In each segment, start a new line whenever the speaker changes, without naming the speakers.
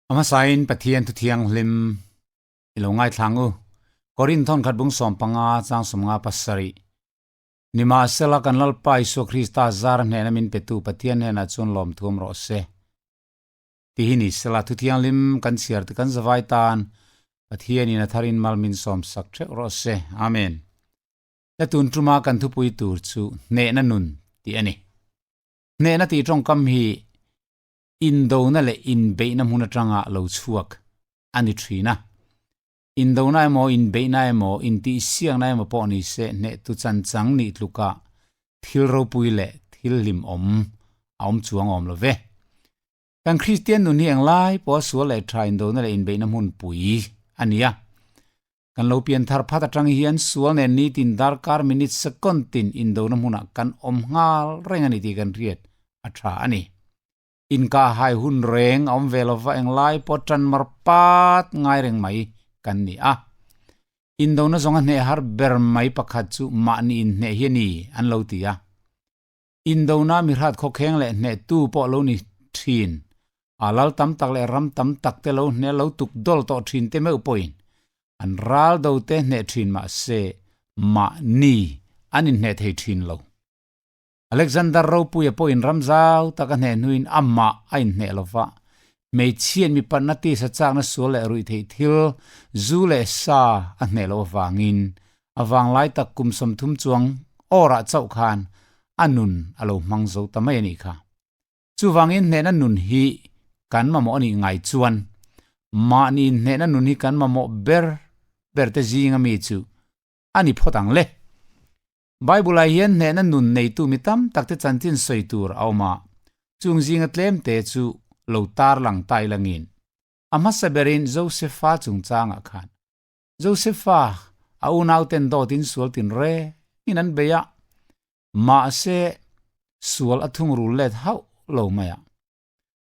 A hmasain Pathian thu thianghlim i lo ngaithlang u. Korinth thawn khat bung 15 chang 57. Nimahsela kan Lalpa Isua Krista zar hnena min petu Pathian hnenah chuan lawmthuam rawh se. Ti hi ni sela thu thianghlim kan chhiar te kan zavai tan Pathianin a tharin mal min sawm sak theuh rawh se. Amen. La tun tuma kan thupui tur chu hnehna nun tih a ni. Hnehna tih tawngkam hi indona leh inbeihna hmun atanga lo chhuak a ni thin a. Indona emaw, inbeihna emaw, intihsiakna emaw pawh ni se hnehtu chanchang nih tluka thil ropui leh thil hlimawm a awm chuang awm lo ve. Kan Kristian nun hi englai pawha sual leh tha indona leh inbeihna hmunpui a ni a. Kan lo pian thar phat atang hian sual nen nitin darkar minute second tin indona hmunah kan awm nghal reng a ni tih kan hriat a tha a ni. Inkah hai hun reng a awm ve lova englai pawh tan mar pat ngai reng mai kan ni a. Indona zawnga hneh har ber mai pakhat chu mahni inhneh hi a ni an lo ti a. Indona mihrat khawkheng leh hnehtu pawh lo ni thin. A lal tam tak leh ram tam tak te lo hneh lo tuk dawl tawh thin te meuh pawhin an ral do te hneh thin mah se mahni an inhneh thei thin lo. Alexander Ropuia pawhin ram zau tak a hneh hnuin amah a inhneh lo va, hmeichhiat mipatna tisa chakna sual leh ruih theih thil zu leh sa a hneh loh avangin A vanglai tak kum 30 chuang awrah chauh khan a nun a lo hmang zo ta mai a nih kha. Chuvangin hnehna nun hi kan mamawh a nih ngai chuan mahni hnehna nun hi kan mamawh ber ber te zinga mi chu a ni phawt ang le. Bible-ah hian hnehna nun neitu mi tam tak te chanchin sawi tur a awm a, chung zinga tlemte chu lo tarlang ta ilangin a hmasa berin Josefa chungchangah khan Josefa a unauten dawtin sual tin rengin an bei a, mahse sual a thungrul let hauh lo mai a.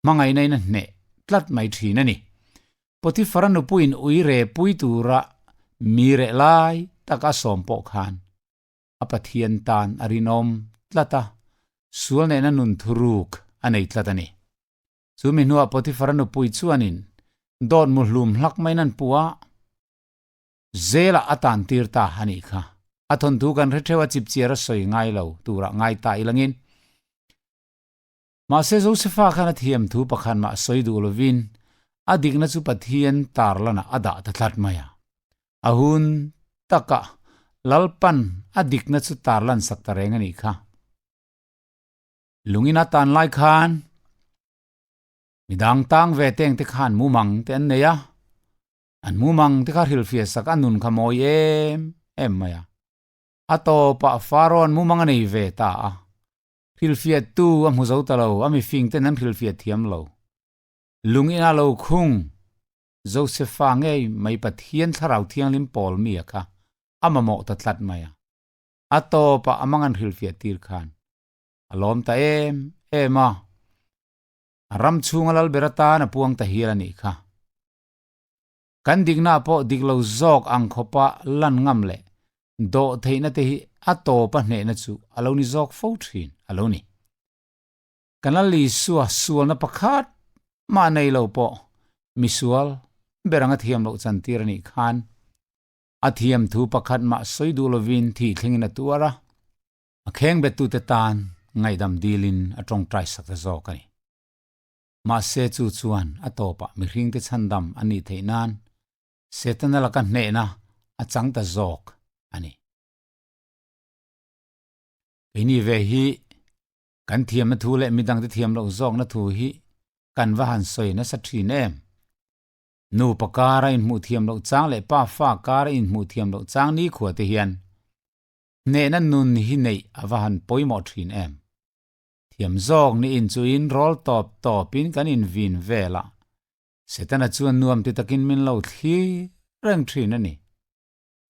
Hmangaihna in a hneh tlat mai thin a ni. Potifara nupuiin ui re pui tura mi reh lai tak a sawm pawh khan a Pathian tan a rinawm tlat a, sual nehna nun thuruk a nei tlat a ni. Chu mi hnuah Potifara nupui chuanin dawt mu hlum hlak maiin an puh a, zelah a tan tir ta a nih kha. A thawnthu kan hre theuh a, chipchiar a sawi ngai lo turah ngai ta ilangin. Mahse Josefa khan a thiam thu pakhat mah sawi duh lovin a dikna chu Pathian tarlanah a dah ta tlat mai a. A hun takah Lalpan a dikna chu tarlan sak ta reng a nih kha. Lungin a tan lai khan midang tang ve teng te khan mumang te an nei a, an mumang te kha hrilhfiah sak a nun kha mawi em em mai a. A tawpah Pharaoh-a'n mumang a nei ve ta a, hrilhfiah tu a hmu zo ta lo, a mifing ten an hrilhfiah thiam lo. Lungin a lo khung Josefa ngei mai Pathian Thlarau Thianghlim pawl mi a kha a mamawh ta tlat mai a. A tawpah a mang an hrilhfiah tir khan a lawm ta em em a, a ram chhunga lal ber atan a puang ta hial a nih kha. Kan dikna pawh dik lo zawk ang khawpa lan ngam leh dawh theihna te hi a tawpa hnehna chu a lo ni zawk fo thin a lo ni. Kan Lal Isua sualna pakhat mah nei lo pawh misual ber anga thiam loh chantir a nih khan A thiam thu pakhat mah sawi duh lovin thih thlengin a tuar a, a kheng bettute tan ngaihdam dilin a tawngtai sak ta zawk a ni. Mahse chu chuan a tawpah mihringte chhandam a nih theih nan Setana laka hnehna a chang ta zawk a ni. Keini ve hi kan thiamna thu leh midangte thiam loh zawkna thu hi kan va han sawi nasa thin em? Nupa kara inhmuh thiam loh chang leh pa fa kara inhmuh thiam loh chang nikhua te hian hnehna nun hi neih a va han pawimawh thin em. Thiam zawk ni inchuhin rawl tawp tawpin kan invin vel a, Setana chuan nuam ti takin min lo thlir reng thin a ni.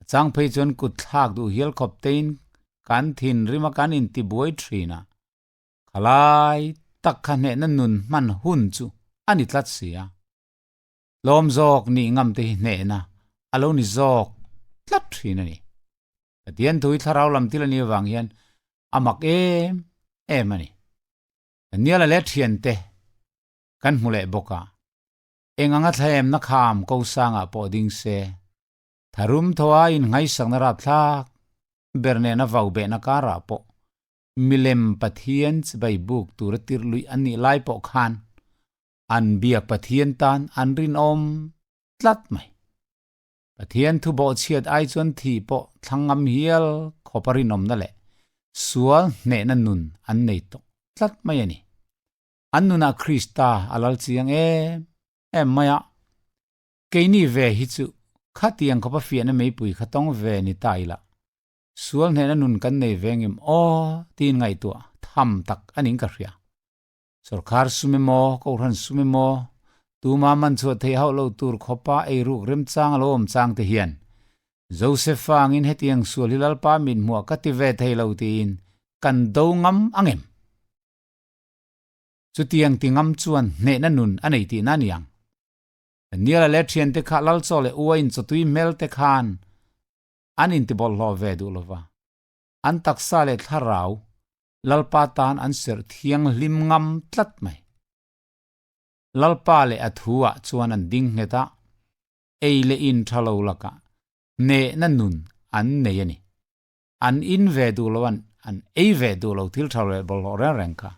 A chang phei chuan kut thlak duh hial khawp tein kan thinrim a kan intibuai thin a, khalai tak kha hnehna nun hman hun chu a ni tlat si a. Tlawm zawk nih ngam te hi hnehna a lo ni zawk tlat thin a ni. Pathian thu hi thlarau lam thil a nih avang hian a mak em em a ni. Daniela leh thiante kan hmu leh bawk a. Eng anga thlaemna kham ko sangah pawh ding se, tharum thaw a innghaisakna rapthlak ber nena vau behna karah pawh milem Pathian chibai buk tura tirh luih an nih lai pawh khan an biak Pathian tan an rinawm tlat mai. Pathian thu bawhchhiat ai chuan thih pawh thlang ngam hial khawpa rinawmna leh sual hnehna nun an nei tawh tlat mai a ni. An nunah Krista a lal chiang em em mai a, keini ve hi chu khatiang khawpa fiahna meipui kha tawng ve ni ta ila, sual hnehna nun kan nei ve ngem aw tiin ngaihtuah tham tak a ning ka hria. Sorkar sum emaw, Kohhran sum emaw, tuma man chhuah theih hauh lo tur khawpa eiruk remchang a lo awm chang te hian Joseph angin hetiang sual hi Lalpa min hmuah ka ti ve thei lo tiin kan do ngam ang em? Chutiang ti ngam chuan hnehna nun a nei tihna a ni ang. Daniela leh thiante kha Lalchaw leh uain chawtui hmel te khan an intibawlhhlawh ve duh lova, an taksa leh thlarau Lalpa tan an serh thianghlim ngam tlat mai. Lalpa leh a thu ah chuan an ding nghet a, ei leh in tha lo lakah hnehna nun an nei a ni. An in ve duh lo an an ei ve duh lo thil tha leh bawlhhlawh reng reng kha.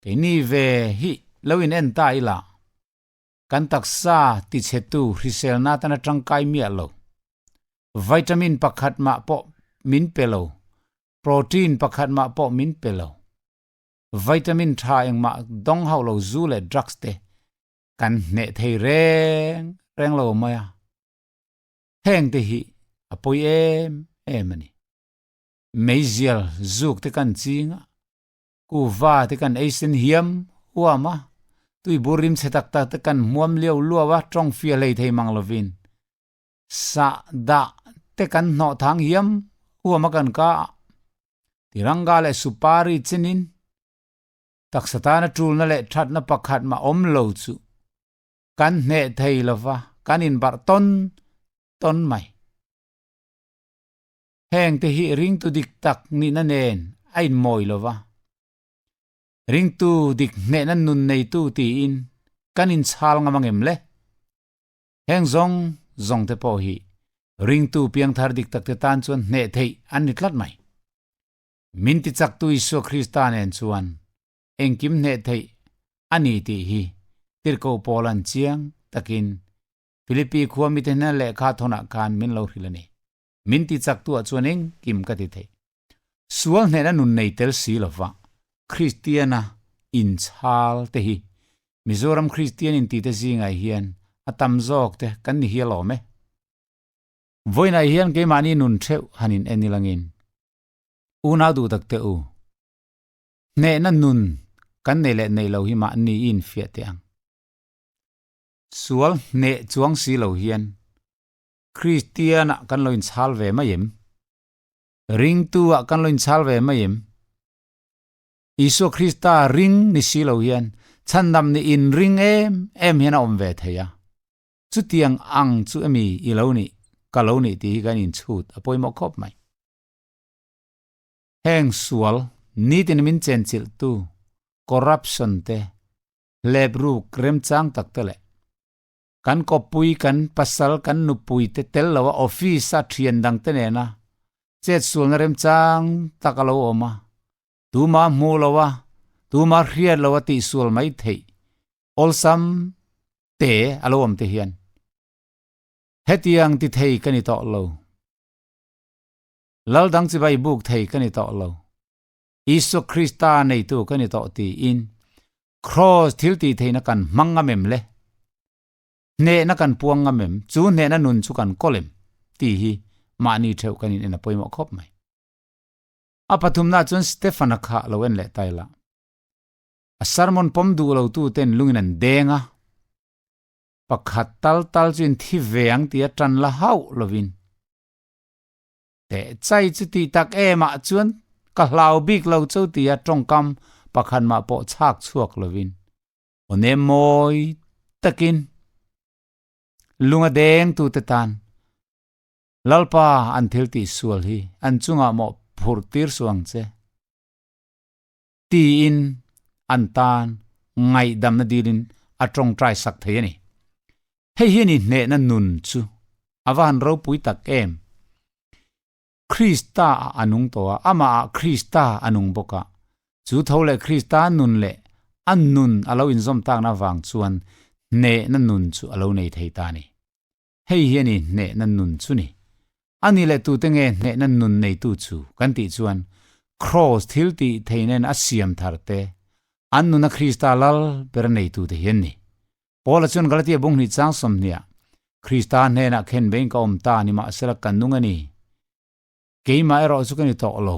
Keini ve hi lo in en ta ila, kan taksa tichhetu hriselna atana tangkai miah lo, vitamin pakhat mah pawh min pe lo, Protein pakhat mah pawh min pe lo. Vitamin tha engmah dawng hauh lo zu leh drugs te kan hneh thei reng reng lo mai a. Heng te hi a pawi em em a ni. Meizial zuk te kan ching a, kuva te kan ei sen hiam huam a, tuibur rimchhe tak tak te kan hmuam liau luau a, tawng fia hlei thei mang lovin Sah dah te kan hnawh thang hiam huam a kan ka a, Tiranga leh Supari chenin taksa tana tulna leh thatna pakhat mah awm lo chu kan hneh thei lova kan inbarh tawn tawn mai. Heng te hi ringtu dik tak nihna nen a inmawi lova, ringtu dik hnehna nun neitu tiin kan inchhal ngam angem le? Heng zawng zawng te pawh hi ringtu piangthar dik tak te tan chuan hneh theih an ni tlat mai. Min tichaktu Isua Krista nen chuan engkim hneh theih a ni tih hi Tirhkoh Paula'n chiang takin Philippi khua mite hnena lehkha thawnah khan min lo hrilh a ni. Min tichaktuah chuan engkim ka ti thei. Sual hnehna nun nei tel si lova Kristiana inchhal te hi Mizoram Kristian intite zingah hian a tam zawk te kan ni hial awm e. Vawiinah hian keimahni nun theuh han in en ilangin unau duh tak te u, hnehna nun kan nei leh nei lo hi mahni i infiah teh ang. Sual hneh chuang si lo hian Kristianah kan lo inchhal ve mai em? Ringtu ah kan lo inchhal ve mai em? Isua Krista ring ni si lo hian chhandam ni in ring em em hian a awm ve thei a. Chutiang ang chu emi i lo nih, ka lo nih tih hi kan inchhut a pawimawh khawp mai. Heng sual nitin min chenchilhtu corruption te, hlepruk remchang tak te leh Kan kawppui, kan pasal, kan nupui te tel lo a office a thian dang te nena chetsualna remchang tak a lo awm a, tuma hmu lo a, tuma hriat lo a tihsual mai theih awlsam te a lo awm te hian hetiang ti thei ka ni tawh lo. Lal dang chibai buk thei ka ni tawh lo. Isua Krista neitu ka ni tawh tiin Kraws thil tih theihna kan hmang ngam em le? Hnehna kan puang ngam em? Chu hnehna nun chu kan kawl em? Tih hi mahni theuh kan in en a pawimawh khawp mai. A pathumna chuan Stefan-a kha lo en leh ta ila. A sermon pawm duh lo tu ten lungin an deng a, pakhat tal tal chu in thi ve ang tia tan la hauh lovin Teh chai chu tih tak em ah chuan ka hlau bik lo cho tia tawngkam pakhat mah pawh chhak chhuak lovin aw nem mawi takin lung a deng tute tan Lalpa an thil tih sual hi an chungah mawh phurh tir suh ang che tiin an tan ngaihdamna dilin a tawngtai sak thei a ni. Hei hi a ni hnehna nun chu a va han ropui tak em! Krista ah a nung tawh a, amah ah Krista a nung bawk a. Chu tho leh Krista nun leh a nun a lo inzawm takna avang chuan hnehna nun chu a lo nei thei ta a ni. Hei hi a ni hnehna nun chu ni. A ni leh tute nge hnehna nun neitu chu kan tih chuan Kraws thil tih theihna in a siam thar te, an nuna Krista lal ber neitute hi an ni. Paula chuan Galatia bung hnih chang sawmhniah, Krista hnenah khen bein ka awm ta nimahsela ka nung a ni. Keimah erawh chu ka ni tawh lo.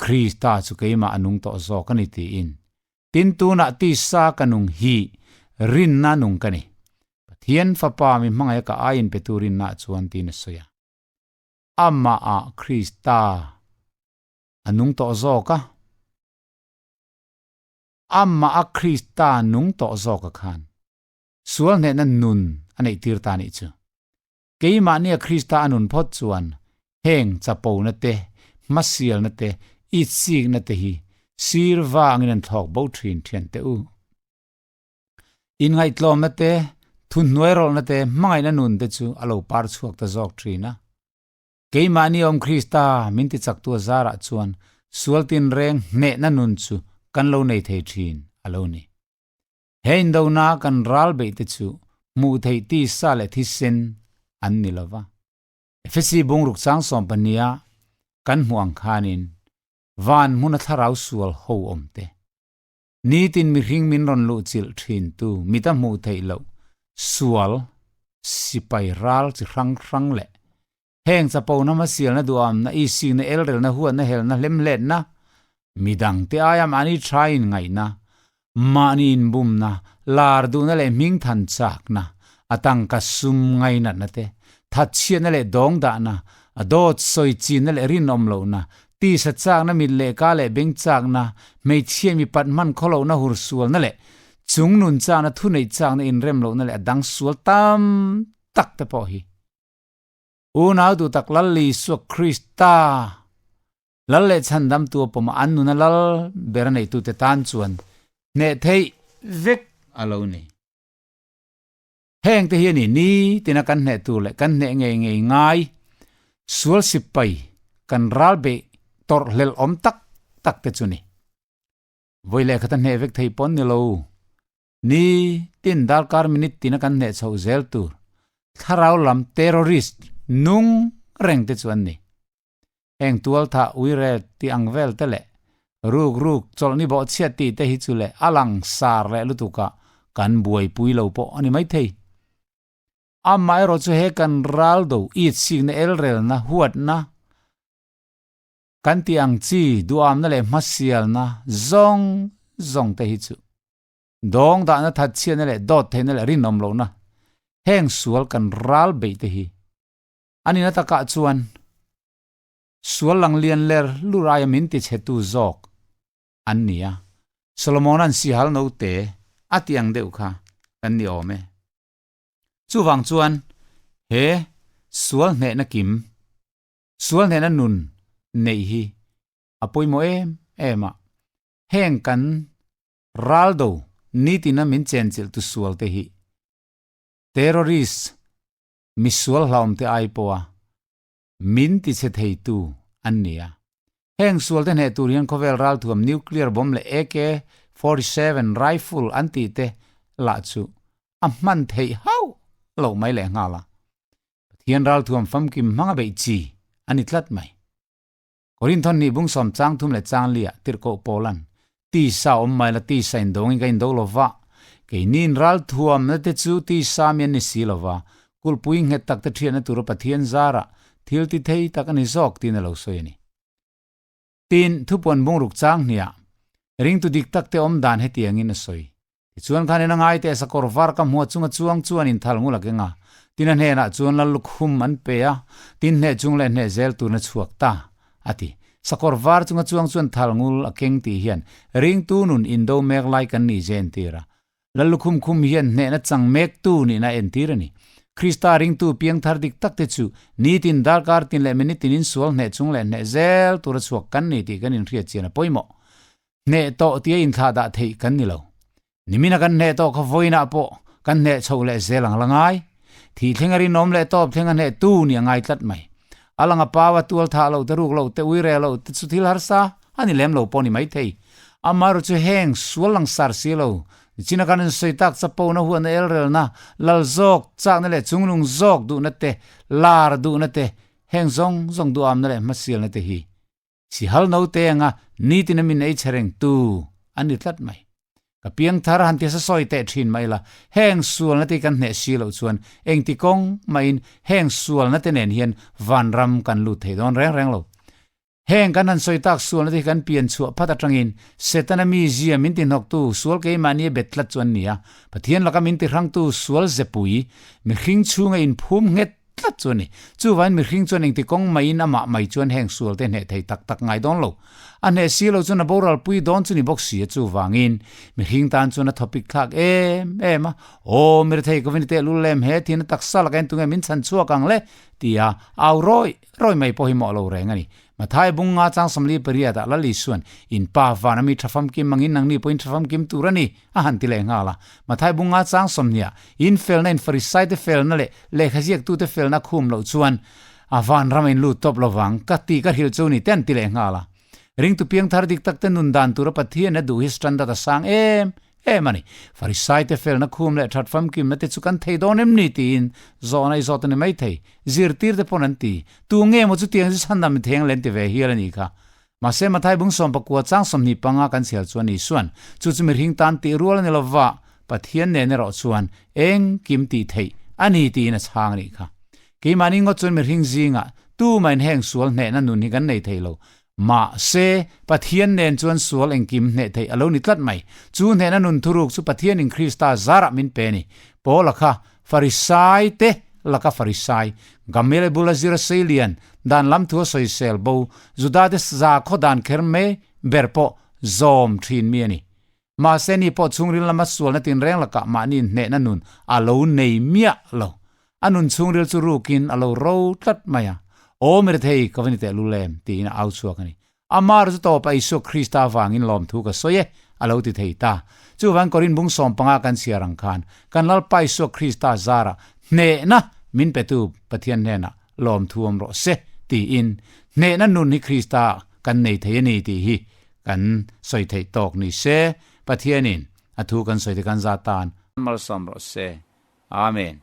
Krista chu keimah a nung tawh zawk a ni tiin. Tin tunah tisa ka nung hi rinna nung ka ni. Pathian Fapa mi hmangaih ka aiin petu rinna chuan tiin a sawi a. Amahah Krista a nung tawh zawk a. Amah a Krista nung tawh zawk a khan sual hnehna nun a neih tir ta nih chu. Keimahnia Krista a nun phawt chuan heng chapona te, hmasialna te, itsikna te hi sir vangin an thlawk bo thin thian teh u. Inngaihtlawmna te, thuhnuairawlhna te, hmangaihna nun te chu a lo par chhuak ta zawk thin a. Keimahni awm Krista min tichaktu a zarah chuan sual tinreng hnehna nun chu kan lo nei thei thin a lo ni. He indona kan ral beih te chu hmuh theih tisa leh thisen an ni lo va. Efesi bungruk chang sawmpahniha kan hmuh ang khanin van hmuna thlarau sual ho awm te, nitin mihring min rawn luhchilh thintu mita hmuh theih loh sual sipai ral chi hrang hrang leh heng chapona hmasialna duhamna, isikna, elrelna, huatna, helna, hlemhletna, midangte aia mahni tha inngaihna, mahni inbumna, lar duhna leh hmingthan chakna, a tangka sum ngainatna te, thatchhiatna leh dawngdahna, a dawt sawi chinna leh rinawm lohna, tisa chakna, mit leh ka leh beng chakna, hmeichhia mipat hman khawlohna hur sualna leh chung nun chakna, thuneih chakna, inrem lohna leh a dang sual tam tak te pawh hi Unau duh tak Lal Isua Krista Lal leh chhandamtu a pawm a, an nuna lal ber a neitute tan chuan hneh theih vek a lo ni. Heng te hi a ni, nitina kan hneh tur leh kan hneh ngei ngei ngai sual sipai kan ral beih tawrh hlelh awm tak tak te chu ni. Vawi leh khat a hneh vek thei pawn ni lo. Ni tin darkar minute tina kan hneh chhoh zel tur thlarau lam terrorist nung reng te chu an ni. Heng tualthah uire tih ang vel te leh ruk ruk chawlhni bawhchhiat tih te hi chu leh a lang sar leh lutuk a kan buaipui lo pawh a ni maithei. Amaherawh chu he kan ral do itsikna elrelna huatna kan tih ang chi duhamna leh hmasialna zawng zawng te hi chu dawng dahna thatchhiatna leh dawt theihna leh rinawm lohna heng sual kan ral beih te hi a nihna takah chuan sual lang lian ler lur aia min ti chhetu zawk an ni a, Solomona'n sihal note a tih ang deuh kha kan ni awm e. Chuvang chuan he sual hnehna kim, sual hnehna nun neih hi a pawimawh em em a, heng kan raldo nitina min chenchilhtu sualte hi terrorist misual hlauhawmte ai pawha min tichhe theitu an ni a. Heng sualte hneh tur hian khawvel ralthuam nuclear bomb leh AK-47 rifle an tih te lah chu a hman theih hauh loh mai lehnghal a. Pathian ralthuam famkim hmanga beih chi a ni tlat mai. Korinthon nih bung sawm chang thum leh chang liah tirhkoh Paulan, Tisa awm mai la tisa indawngin ka indo lo va, keiniin ralthuamna te chu tisa mi an ni si lo va, kulhpui nghet tak te thiatna tura Pathian zarah thil ti thei tak a ni zawk tiin a lo sawi a ni. Tin, thupuan bungruk chang hniah ringtu dik tak te awm dan hetiangin a sawi. Tichuan khan en a ngai teh sakawr var ka hmuh chunga chuang chuan inthal ngul a keng a, tin a hnenah chuan lal lukhum an pe a, tin hneh chung leh hneh zel turna chhuak ta, a ti. Sakawr var chunga chuang chuan thal ngul a keng tih hian ringtu nun indo mek lai kan nih ze entir a. Lal lukhum khum hian hnehna chang mektu nihna a entir a ni. Krista ringtu piangthar dik tak te chu nitin darkar tin leh minute tinin sual hneh chung leh hneh zel tura chhuak kan ni tih kan inhriat chian a pawimawh. Hneh tawh tia inthlah dah theih kan ni lo. Nimina kan hneh tawh kha vawiinah pawh Kan hneh chhoh leh zel ang la ngai. Thih thleng a rinawm leh tawp thleng a hneh tu ni a ngai tlat mai. A lang a pau a tual thah loh te ruk loh te ui reh loh te chu thil harsa a ni lem lo pawh ni mai thei. Amaherawh chu heng sual lang sar si lo. Nichina kan insawi tak chapo na huatna elrelna, lal zawk chakna leh chunglung zawk duhna te, lar duhna te, heng zawng zawng duhamna leh hmasialna te hi Sihal note anga nitin a min ei che reng tu an ni tlat mai. Ka piang thar han ti sa sawi teh thin mai la, heng sualna te hi kan hneh si loh chuan engti kawng mahin heng sualna te nen hian vanram kan lut thei dawn reng reng lo. Heng kan han sawi tak sualna te hi kan pian chhuah phat atangin Setana mizia min ti hnawktu sual keimahni a bet tlat chu an ni a, Pathian laka min ti hrangtu sual zepui mihring chhunga inphum nghet tlat chu a ni. Chuvain mihring chuan engti kawng maiin amah mai chuan heng sual te hneh thei tak tak ngai dawn lo. A hneh si lo chuan a boral pui dawn chu ni bawk si a, chuvangin mihring tan chuan a thawpik thlak em em a, Aw mirethei kovin i tehlul lem he thin a taksa laka en tunge min chhan chhuak ang le? tia au rawi rawi mai pawh hi mawh lo reng a ni. Mathai bung nga chang 48 ah Lal Isuan, In pa van a mi tha famkim angin nangni pawhin tha famkim tur a ni, a han ti leh nghal a. Mathai bung nga chang 20 ah, In felna in Farisai te felna leh lehkha ziaktute felna khum loh chuan a van ram a in lut tawp lovang, ka ti ka hrilh chu ni te an ti leh nghal a. Ringtu piangthar dik tak te nun dan tura Pathian a duh hi standard a sang em em a ni. Farisai te felna khum leh that famkimna te chu kan thei dawn em ni tiin zawhna i zawt a ni mai thei. Zirtir te pawn an ti. Tu nge maw chutiang chu chhandam mi theng len ti ve hial a nih kha. Mahse Mathai bung 19 chang 25 kan chhiar chuan Isuan chu chu mihring tan tih rual a ni lova, Pathian nen erawh chuan engkim tih theih a ni tiin a chhang a nih kha. Keimahni ngawt chuan mihring zingah tumahin heng sual hnehna nun hi kan nei thei lo. Mahse, Pathian nen chuan sual engkim hneh theih a lo ni tlat mai. Chu hnehna nun thuruk chu Pathianin Krista zarah min pe a ni. Paula kha Farisai te laka Farisai, Gamaliel bula zir a sei lian, dan lam thu a sawisel bo, Judate zakhaw dan kher mai ber pawh zawm thin mi a ni. Mahse, ni pawh chhungril lama sualna tinreng lakah mahni hnehna nun a lo nei miah lo. A nun chhungril chu rukin a lo ro tlat mai a, Aw mirethei, ka va ni teh lul em? tiin a au chhuak a ni. Amar chu tawpa Isua Krista avangin lawmthu ka sawi e, a lo ti thei ta. Chuvang Korin bung 15 kan chhiar ang khan, kan Lalpa Isua Krista zarah hnehna min petu Pathian hnenah lawmthu awm rawh se, tiin hnehna nun hi Krista kan nei thei a ni tih hi kan sawi theih tawk ni se, Pathianin a thu kan sawi te kan za tan. Malsawm rawh se. Amen.